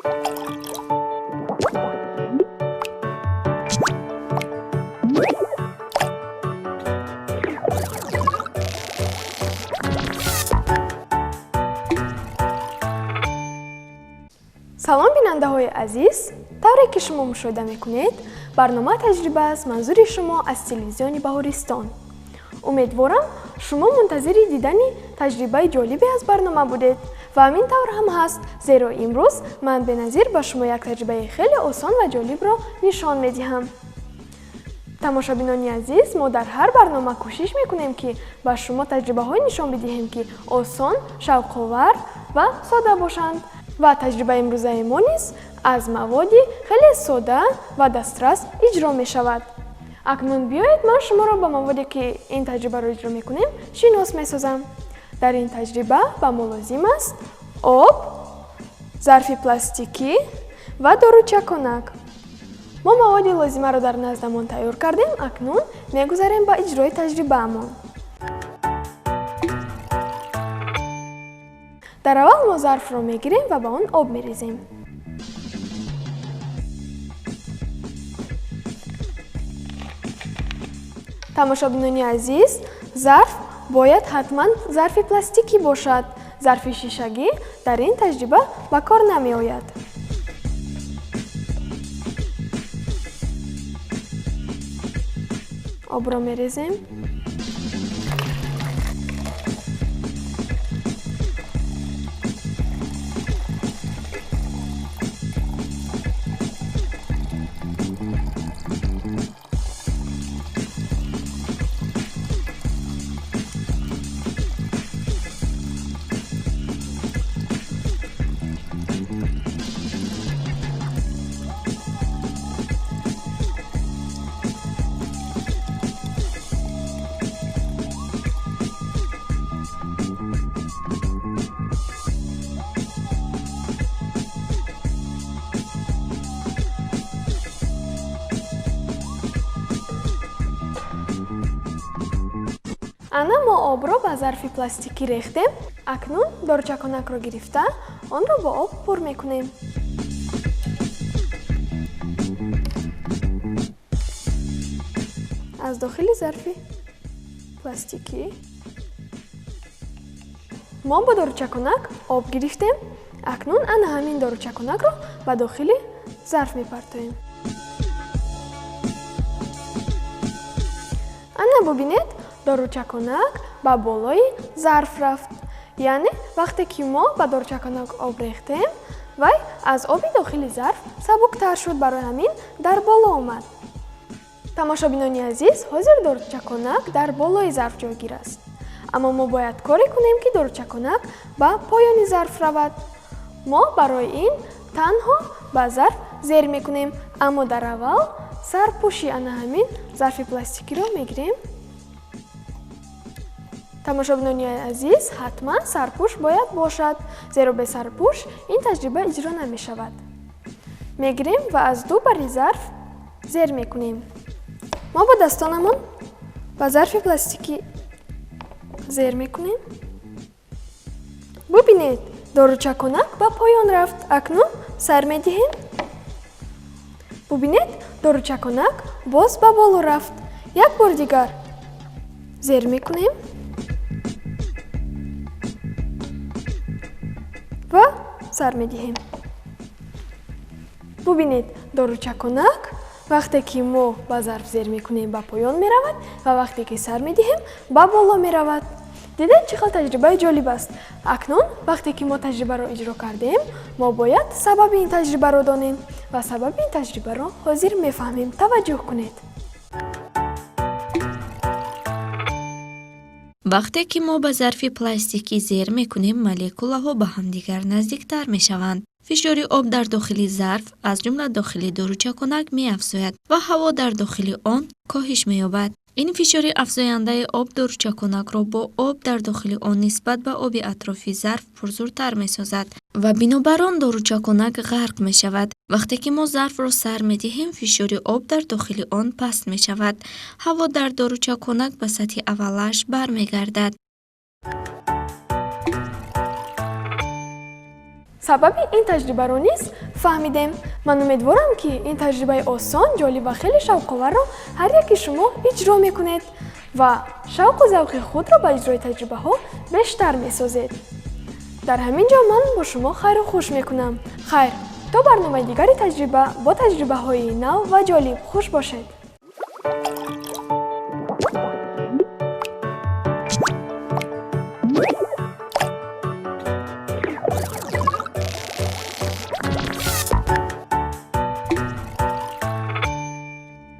Салом, бинандаҳои азиз! Тавре ки шумо мушоҳида мекунед, барнома таҷриба аст манзури шумо аз телевизиони Баҳористон. Умедворам, шумо мунтазири дидани таҷрибаи ҷолибе аз барнома будед ва ҳамин тавр ҳам ҳаст, зеро имрӯз ман Беназир ба шумо як таҷрибаи хеле осон ва ҷолибро нишон медиҳам. Тамошобинони азиз, мо дар ҳар барнома кӯшиш мекунем, ки ба шумо таҷрибаҳое нишон бидиҳем, ки осон, шавқовар ва сода бошанд. Ва таҷрибаи имрӯзаи мо низ аз маводи хеле сода ва дастрас иҷро мешавад. Акнун биёед, ман шуморо ба маводе, ки ин таҷрибаро иҷро мекунем, шинос месозам. Дар ин таҷриба ба мо лозим аст об, зарфи пластикӣ ва доручаконак. Мо маводи лозимаро дар наздамон тайёр кардем, акнун мегузарем ба иҷрои таҷрибаамон. Дар аввал мо зарфро мегирем ва ба он об мерезем. Тамошобинони азиз, зарф бояд ҳатман зарфи пластикӣ бошад. Зарфи шишагӣ дар ин таҷриба ба кор намеояд. Обро мерезем. Ана мо обро ба зарфи пластикӣ рехтем. Акнун доручаконакро гирифта, онро бо об пур мекунем. Аз дохили зарфи пластикӣ мо бо доручаконак об гирифтем. Акнун ана ҳамин доручаконакро ба дохили зарф мепартоем. Ана бубинед, доручаконак ба болои зарф рафт. Яъне вақте ки мо ба доручаконак об рехтем, вай аз оби дохили зарф сабуктар шуд, барои ҳамин дар боло омад. Тамошобинони азиз, ҳозир доручаконак дар болои зарф ҷойгир аст. Аммо мо бояд коре кунем, ки доручаконак ба поёни зарф равад. Мо барои ин танҳо ба зарф зер мекунем, аммо дар аввал сарпӯши ана ҳамин зарфи пластикиро мегирем. Тамошобинони азиз, ҳатман сарпӯш бояд бошад, зеро бе сарпӯш ин таҷриба иҷро намешавад. Мегирем ва аз ду бари зарф зер мекунем. Мо бо дастонамон ба зарфи пластикӣ зер мекунем. Бубинед, доручаконак ба поён рафт. Акнун сар медиҳем. Бубинед, доручаконак боз ба боло рафт. Як бор дигар зер мекунем ва сар медиҳем. Бубинед, доручаконак вақте ки мо ба зарф зер мекунем, ба поён меравад ва вақте ки сар медиҳем, ба боло меравад. Дидед, чӣ хел таҷрибаи ҷолиб аст? Акнун вақте ки мо таҷрибаро иҷро кардем, мо бояд сабаби ин таҷрибаро донем ва сабаби ин таҷрибаро ҳозир мефаҳмем. Таваҷҷӯҳ кунед. Вақте ки мо ба зарфи пластикӣ зер мекунем, молекулаҳо ба ҳамдигар наздиктар мешаванд. Фишори об дар дохили зарф, аз ҷумла дохили доручаконак, меафзояд ва ҳаво дар дохили он коҳиш меёбад. Ин фишори афзояндаи об доручаконакро бо об дар дохили он нисбат ба оби атрофи зарф пурзуртар месозад ва бинобар он доручаконак ғарқ мешавад. Вақте ки мо зарфро сар медиҳем, фишори об дар дохили он паст мешавад. Ҳаво дар доручаконак ба сатҳи аввалааш бармегардад. Сабаби ин таҷрибаро низ Фаҳмидем. Ман умедворам, ки ин таҷрибаи осон, ҷолиб ва хеле шавқоварро ҳар яки шумо иҷро мекунед ва шавқу завқи худро ба иҷрои таҷрибаҳо бештар месозед. Дар ҳамин ҷо ман бо шумо хайру хуш мекунам. Хайр, то барномаи дигари таҷриба бо таҷрибаҳои нав ва ҷолиб. Хуш бошед.